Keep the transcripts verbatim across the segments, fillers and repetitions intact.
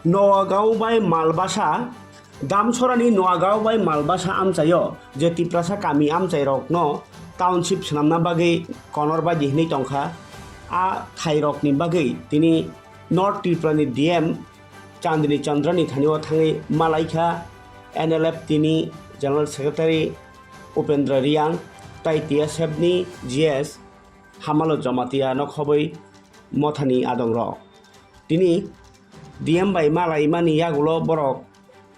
Noagaon bai Malbasa, Damsorani Noagaon bai Malbasa amchaio je Tiprasa kami amchairokno township swnamna bagwi konor baidi hwnwi tongkha, a thairokni bagwi tini North Tripurani D M Chandni Chandrani thanio thangwi malaikha N L F T ni General Secretary Upendra Reang tai T S F ni G S Hamalo Jamatia no khobwi mothani adongrok. Tini D M bai malaimani yagulo borok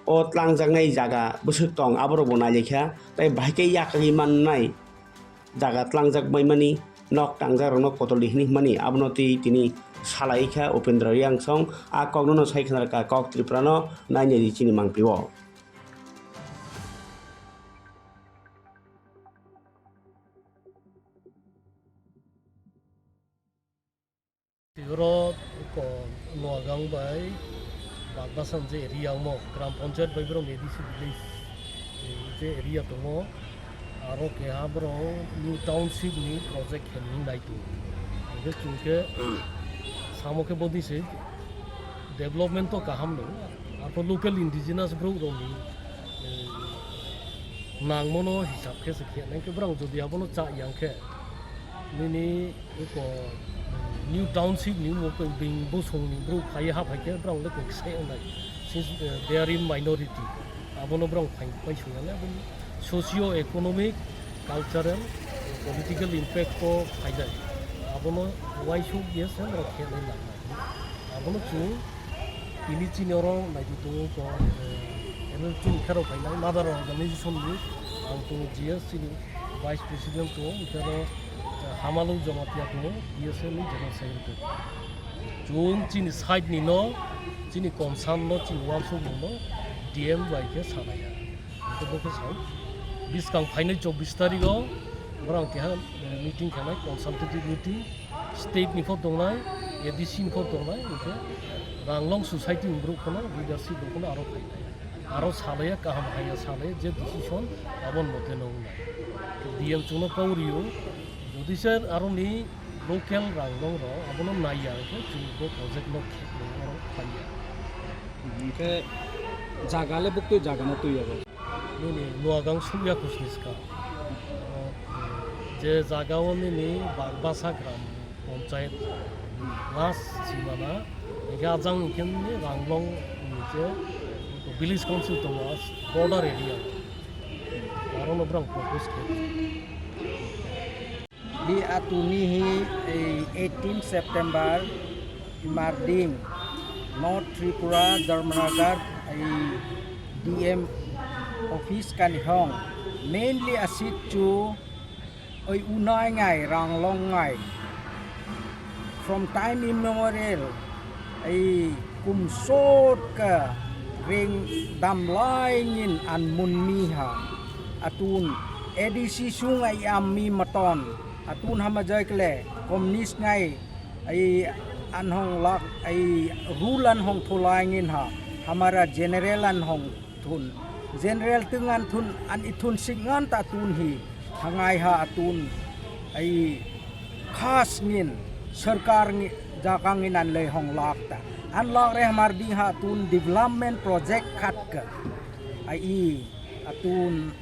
o tlangjaknai jaga bwswk tong aborokbo nailaikha, tai bahai khe yakagwi mannai jaga tlangjak baimani nok tangjakrokno kotoldi hwnwi hwnmani abono twi tini salaikha Upendra Reang song a koknono sai khna rwkha kok Tripurano nainai di chini mangpli-o. Oro ko Noagang bai Bagbasan je area omo, Gram Panchayat bai borok A D C village, eh, je area tongo, aro keha borok new township ni project khe nung nai tongo. Hingke chwng khe samo khe bodi se development to kaham no, arpor local indigenous borok rok ni, eh, nangmano hisab khe se khe, nang khe borok jodi abono cha yang khe, nini Eko new township ni omo khe bini bosong ni borok phai ha phai khe borok le kok sai wngnai. Since, eh, they are in minority, abono borok phai phai sung ya le, aboni socio economic, cultural, political impact o phai nai. Abono uaisuk ye se borok khe nai nang nai. Abono chwng tini chini oro naidi tongo ko, eh, eno chini khero phainai mother organization ni ang tongo G S chini vice president tongo, hwnkhe oro, eh, Hamalung Jamatia tongo, P S N ni general secretary. Chwng chini side ni no, chini concern no, chini uansuk no D M bai khe sanai ya. Hwnkhe bo khe sao, bwskang phainai chobbish tarikh o borok keha, eh, meeting khanai, consultative meeting, state ni pho tongnai, A D C ni pho tongnai, hwnkhe Ranglong society ni borok phano leadership rok phano aro phainai. Aro salaiya kaham haiya salaiya je decision aboni mote no wngnai. D M chwngno kau rio, jodi se aroni local Ranglong rok abono naiya hwnkhe chwng bo project no khe-, oro phaiya. Hwnkhe jaga le buktwi jaga no twiya bo. Nini Noagang sukya kusni ska. Je jaga o nini Bagbasa gram panchayat last simana, hingke ajang hingke nini Ranglong ni je village council tongo, border area. Aro no borang propose khe. Di atuni hi, eh, eighteen September imarding North Tripura Dharmanagar, eh, D M office kanihong mainly asit chu oi unai ngai Ranglong ngai from time immemorial. Ai kum sot ka ring dam lai ngin an mun mi ha. Atun A D C sung ai am mi maton. Atun hama jai kle communist ngai ai an hong lak ai rule an hong thulai ngin ha. Hamara general an hong thun. General twngan thun an ithun sik ngan ta tun hi. Thangai ha atun ai khas ngin sarkar ngi jakang ngin an lei hong lak ta. An lak re hamar ding ha atun development project khat ka. Ai i atun